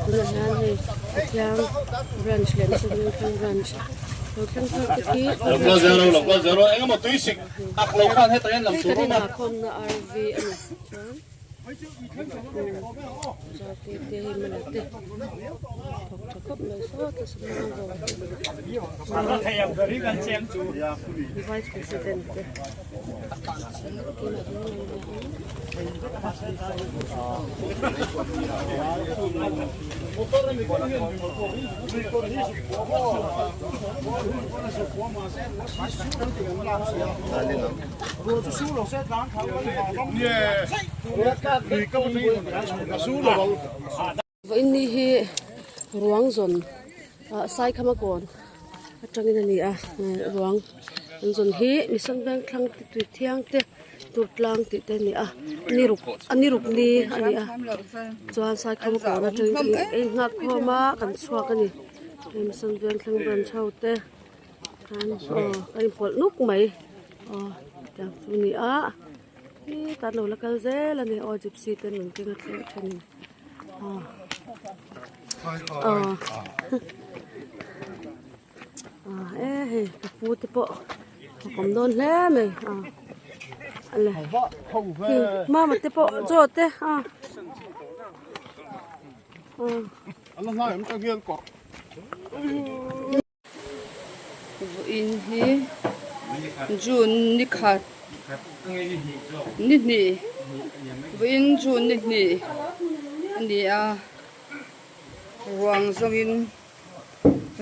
Tunah hian hei Pathian branch leh Mizoram Vengthlang branch lo thleng thar te khi hei kan inhahkhawmna RV a ni chuan zate te hei mala te thawk tha khawp mai sawt a vice president te. Vawiin ni hi ruang zawn ah Saikhama kawn atangin a ni a ruang an zawn hi Mission Vengthlang te tui thiang te tur tlang tih te a ni a ni ruk a ni ruk ni a ni a chuan Saikhama kawn atangin kan in nghak khawm a kan chhuak a ni hei Mission Vengthlang branch ho te khan aw kan inpawlh nuk mai aw tiang chu a ni a hetah an lo la kal zel a ni aw gypsy te an rawn keng a thleng thenin. E hei ka pu te pawh a kawm dawn hle mai a le mama te pawh chaw te a Vawiin hi June ni khat ni hnih vawiin June ni hnih a ni a ruang zawngin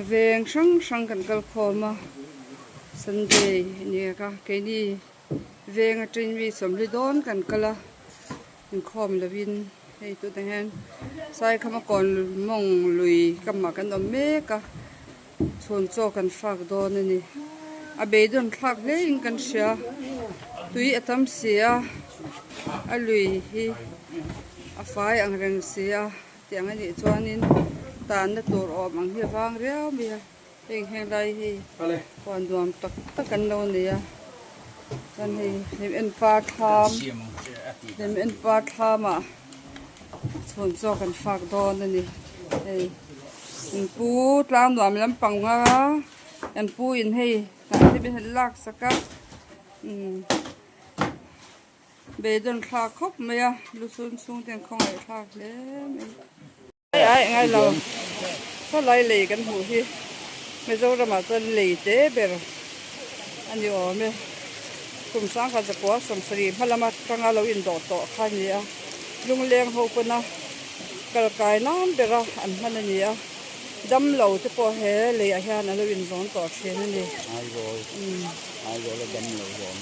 veng hrang hrang kan kal khawm a Sunday a ni a keini veng atangin mi sawmli dawn kan kal a. Inkhawm lovin hei tunah hian Saikhama kawn mawng lui kamah kan awm mek a chhun chaw kan fak dawn a ni a beidawn thlak hle in kan hria tui a tam si a a lui hi a fai ang reng si a tiang a nih chuanin tanna tur awm ang hi a vang riau mai a. Heng helai hi huan nuam tak tak an lo nei a chuan hei hlim en par thlam hlim en par thlam ah chhun chaw kan fak dawn a ni hei an pu tlang nuam lampang a an pu in hei hnah te min han lak sak a umm beidawn thlak khawp mai a lusun chhung te an khawngaih thlak hle mai. Ai ai ngai lo sawlai lei kan hmuh hi Mizoram ah chuan lei te ber a ni awm e kum sangkhat zakua sawmsarih hma lama tanga lo indawh tawh kha a ni a lungleng ho pawna kal kai nan bera an hman a ni a damlo te pawh he leiah hian an lo inzawn tawh thin a ni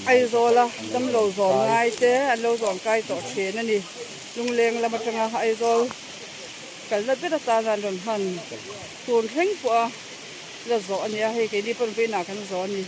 Aizawla damlo zawn ngai te an lo zawn kai tawh thin a ni. Lungleng lam atanga Aizawl kalna ber atana an rawn hman tun thleng pawh a la zawh a ni a, hei keini pawn vawiinah kan zawh a ni.